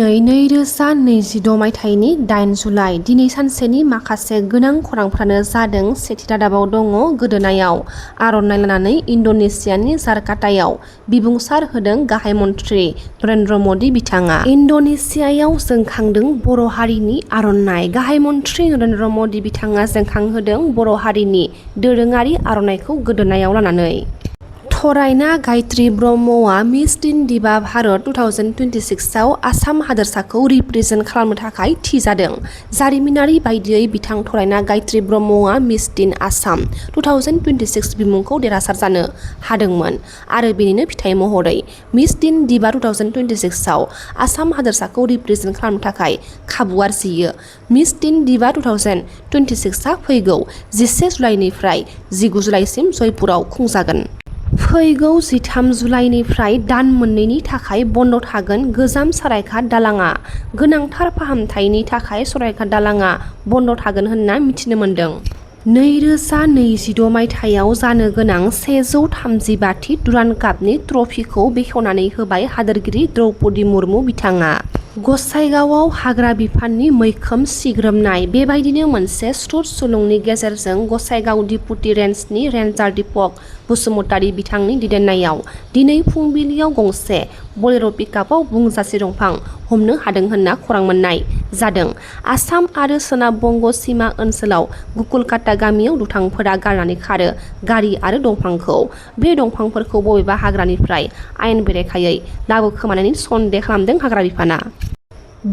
दिनै 2026 मायथाइनि 8 जुलाइ दिनै सानसेनि माखासे गोनां खौरांफ्रानो जादों। सेथि रादाबाव दङ गोदोनायाव आर'नाइ लानानै इन्ड'नेसियानि जाकार्तायाव बिबुंसार होदों गाहाय मन्थ्रि नरेन्द्र मदि बिथाङा। इन्ड'नेसियायाव जोंखांदों बर' हारिनि आर'नाइ। गाहाय मन्थ्रि नरेन्द्र मदि बिथाङा जोंखांहोदों बर' हारिनि दोरोङारि आर'नाइखौ गोदोनायाव लानानै। थरायना गायत्री ब्रह्मआ मिस टिन दिबा भारत 2026 आव आसाम हादोरसाखौ रिप्रेजेन्ट खालामनो थाखाय थि जादों। जारिमिनारि बायदियै बिथां थरायना गायत्री ब्रह्मआ मिस टिन आसाम 2026 बिमुंखौ देरहासार जानो हादोंमोन आरो बेनिनो फिथाइ महरै मिस टिन दिबा 2026 आव आसाम हादोरसाखौ रिप्रेजेन्ट खालामनो थाखाय खाबु आरजियो। मिस टिन दिबा 2026 आ फैगौ 11 जुलाइनिफ्राय 19 जुलाइसिम जयपुराव खुंजागोन। फैगौ 13 जुलाइनिफ्राय दान मोननैनि थाखाय बन्द थागोन गोजाम सरायघाट दालांआ। गोनांथार फाहामथायनि थाखाय सरायघाट दालांआ बन्द थागोन होनना मिथिनो मोन्दों। 2026 मायथाइयाव जानो गोनां 135थि डुरान्ड कापनि ट्रफिखौ बेखेवनानै होबाय हादोरगिरि द्रौपदी मुर्मु बिथाङा। गसाइगावआव हाग्रा बिफाननि मैखोम सिग्रोमनाय। बेबायदिनो मोनसे स्रुत सुलुंनि गेजेरजों गसाइगाव डिपुटि रेन्जनि रेन्जार दीपक बसुमतारी बिथांनि दैदेननायाव दिनै फुंबिलियाव गंसे बलेर' पिकआपआव बुंजासे दंफां हमनो हादों होनना खौरां मोन्नाय जादों। आसाम आरो सोनाब बंग सीमा ओनसोलाव गुकुलकाटा गामियाव दुथांफोरा गारनानै खारो गारि आरो दंफांखौ। बे दंफांफोरखौ बबेबा हाग्रानिफ्राय आयेन बेरेखायै लाबोखोमानायनि सन्देह खालामदों हाग्रा बिफाना।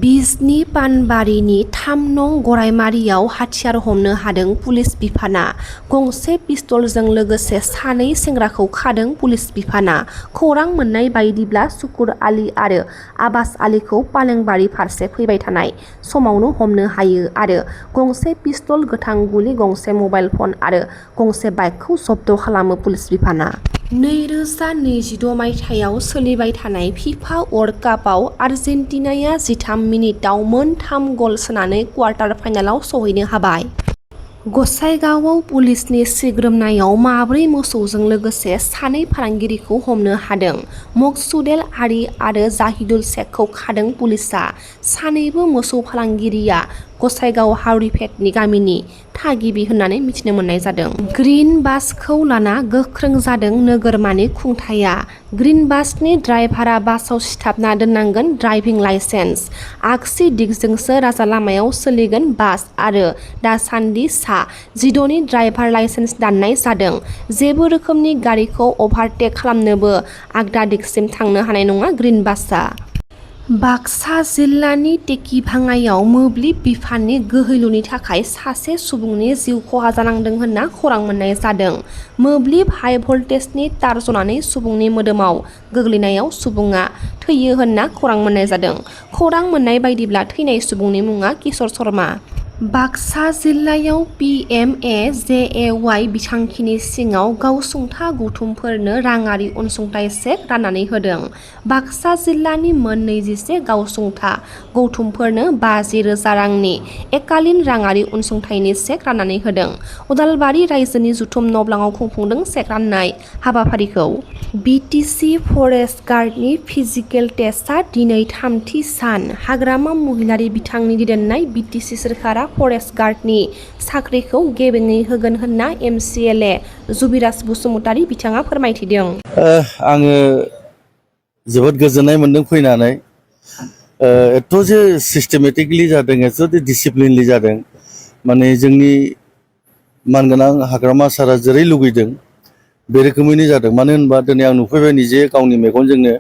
बिजनी पानबारिनि 3 नं गरायमारियाव हाथियार हमनो हादों पुलिस बिफाना। गंसे पिस्तलजों लोगोसे सानै सेंग्राखौ खादों पुलिस बिफाना। खौरां मोन्नाय बायदिब्ला सुकुर आली आरो आब्बास आलीखौ पालेंबारि फारसे फैबाय थानाय समावनो हमनो हायो आरो गंसे पिस्तल, गोथां गुलि, गंसे मबाइल फन आरो गंसे बाइकखौ जब्द खालामो पुलिस बिफाना। 2026 मायथाइयाव सोलिबाय थानाय फिफा वर्ल्ड कापआव आर्जेन्टिनाया 13 मिनिटाव मोन 3 गल सोनानै क्वार्टार फाइनालाव सौहैनो हाबाय। गसाइगावआव पुलिसनि सिग्रोमनायाव 4 मोसौजों लोगोसे 2 फालांगिरिखौ हमनो हादों। मकसुदेल आरी आरो जाहिदुल शेखखौ खादों पुलिसआ। 2बो मोसौ फालांगिरिया गसाइगाव हावरिपेटनि गामिनि थागिबि होननानै मिथिनो मोननाय जादों। ग्रीन बासखौ लाना गोख्रों जादों नोगोरमानि खुंथाया। ग्रीन बासनि ड्राइभारा बासाव सिथाबना दोननांगोन ड्राइभिं लाइसेन्स। आगसि दिगजोंसो राजा लामायाव सोलिगोन बास आरो दासान्दि सा 16नि ड्राइभार लाइसेन्स दाननाय जादों। जेबो रोखोमनि गारिखौ अभारटेक खालामनोबो आगदा दिगसिम थांनो हानाय नङा ग्रीन बासआ। बाक्सा जिल्लानि टेकिभाङायाव मोब्लिब बिफाननि गोहैलुनि थाखाय सासे सुबुंनि जिउ खहा जानांदों होनना खौरां मोन्नाय जादों। मोब्लिब हाइ भल्टेजनि तार जनानै सुबुंनि मोदोमाव गोग्लैनायाव सुबुङा थैयो होनना खौरां मोन्नाय जादों। खौरां मोन्नाय बायदिब्ला थैनाय सुबुंनि मुङा किशोर शर्मा। बाक्सा जिल्लायाव PMAJAY बिथांखिनि सिङाव गावसुंथा गौथुमफोरनो राङारि अनसुंथाइ चेक राननानै होदों। बाक्सा जिल्लानि मोन 21 गावसुंथा गौथुमफोरनो 50,000 रांनि एकालिन राङारि अनसुंथाइनि चेक राननानै होदों। उदालबारि रायजोनि जुथुम नब्लाङाव खुंफुंदों चेक राननाय हाबाफारिखौ। BTC फरेस्ट गार्डनि फिजिकेल टेस्टआ दिनै 3थि सान। हाग्रामा महिलारि बिथांनि दैदेननाय BTC सोरखारा फरेस्ट गार्डनि साख्रिखौ गेबेङै होगोन होनना MCLA जुबिराज बसुमतारी बिथाङा फोरमायथिदों। आङो जोबोद गोजोननाय मोन्दों फैनानै। एथ' जे सिस्टेमेटिकलि जादों, एथ' डिसिप्लिनलि जादों, माने जोंनि मानगोनां हाग्रामा सारा जेरै लुगैदों बे रोखोमैनो जादों। मानो होनबा दिनै आं नुफैबाय निजे गावनि मेगनजोंनो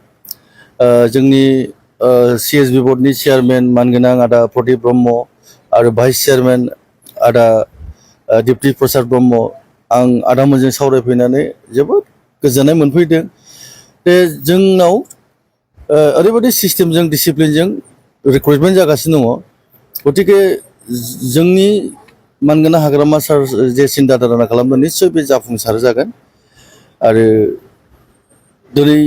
जोंनि CSB बर्डनि चेयारमेन मानगोनां आदा प्रदीप ब्रह्म आरो भाइस चेयारमेन आदा दिप्ति प्रसाद ब्रह्म, आं आदामोनजों सावरायफैनानै जोबोद गोजोननाय मोनफैदों। बे जोंनाव ओरैबायदि सिस्टेमजों डिसिप्लिनजों रिक्रुटमेन्ट जागासिनो दङ। गतिके जोंनि मानगोनां हाग्रामा सार जे सिन्था धारना खालामदों निस्सय बे जाफुंसार जागोन। आरो दिनै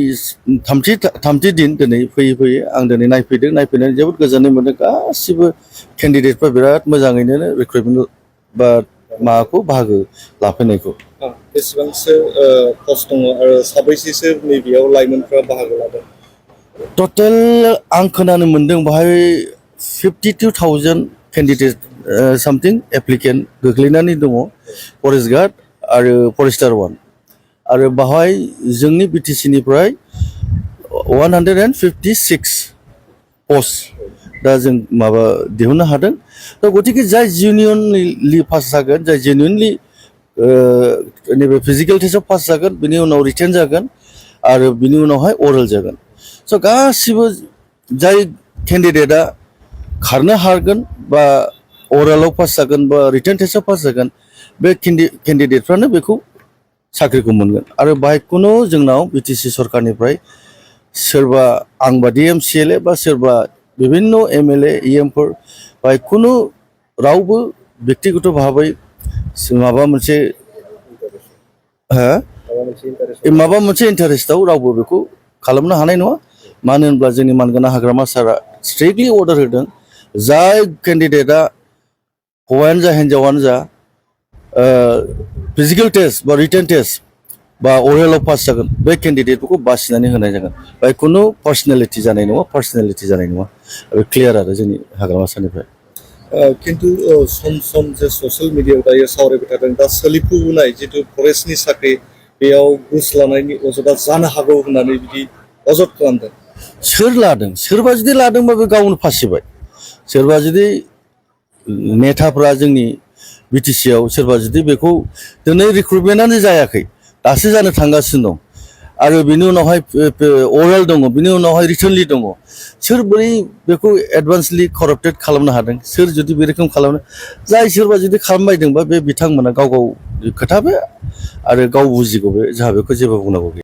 थामथि दिन दिनै फैयै फैयै आं दिनै नायफैनानै जोबोद गोजोननाय मोन्दों। गासिबो केन्डिडेटफ्रा बिराद मोजाङैनो रिक्रुटमेन्ट बा माबाखौ बाहागो लाफैनायखौ। बेसेबांसो पस्ट दङ आरो साबैसेसो नैबेयाव लाइमोनफ्रा बाहागो लादों? टटेल आं खोनानो मोनदों बाहाय 52,000 केन्डिडेट सामथिं एप्लिकेन्ट गोग्लैनानै दङ फरेस्ट गार्ड आरो फरेस्टार 1 आरो बाहाय जोंनि बिटिसि निफ्राय 156 पस्ट दा जों माबा दिहुननो हादों दा गतिके जाय जेन्युइनलि पास जागोन जाय जेन्युइनलि नैबे फिजिकेल टेस्टआव पास जागोन बिनि उनाव रिटेन जागोन आरो बिनि उनावहाय अरेल जागोन स' गासिबो जाय केन्डिडेटआ खारनो हागोन बा अरेलाव पास जागोन बा रिटेन टेस्टआव पास जागोन बे केन्डिडेटफ्रानो बेखौ साख्रिखौ मोनगोन आरो बाहाय खुनु जोंनाव बिटिसि सरकारनिफ्राय सोरबा आं बादि एमसिएलए बा सोरबा बिभिन्न एमएलए इएमफोर बाहाय खुनु रावबो व्यक्तिगत भाबै माबा मोनसे माबा मोनसे इन्टारेस्टआव रावबो बेखौ खालामनो हानाय नङा मानो होनब्ला जोंनि मानगोनां हाग्रामा सारा स्ट्रिक्टलि अर्डार होदों जाय केन्डिडेटआ हौवायानो जा हिन्जावानो जा फिजिकेल टेस्ट बा रिटेन टेस्ट बा अरेलाव पास जागोन बे केन्डिडेटफोरखौ बासिनानै होनाय जागोन बाय खुनु पार्सनेलिटि जानाय नङा बे क्लियार आरो जोंनि हाग्रामा सानिफ्राय किन्तु सम सम जे ससियेल मिडियायाव दायो सावरायबाय थादों दा सोलिफुनाय जितु फरेस्टनि साख्रि बेयाव घुस लानायनि अजदा जानो हागौ होननानै बिदि अजद खालामदों सोर लादों सोरबा जुदि लादोंबा बे गावनो फासिबाय सोरबा जुदि नेताफ्रा जोंनि बिटिसिआव सोरबा जुदि बेखौ दिनै रिक्रुटमेन्टआनो जायाखै दासो जानो थांगासिनो दं आरो बिनि उनावहाय अरेल दङ बिनि उनावहाय रिटनलि दङ सोर बोरै बेखौ एडभान्सलि कराप्टेड खालामनो हादों सोर जुदि बे रोखोम खालामनो जाय सोरबा जुदि खालामबायदोंबा बे बिथांमोना गाव गाव खोथा बे आरो गाव बुजिगौ बे जोंहा बेखौ जेबो बुंनांगौ गैया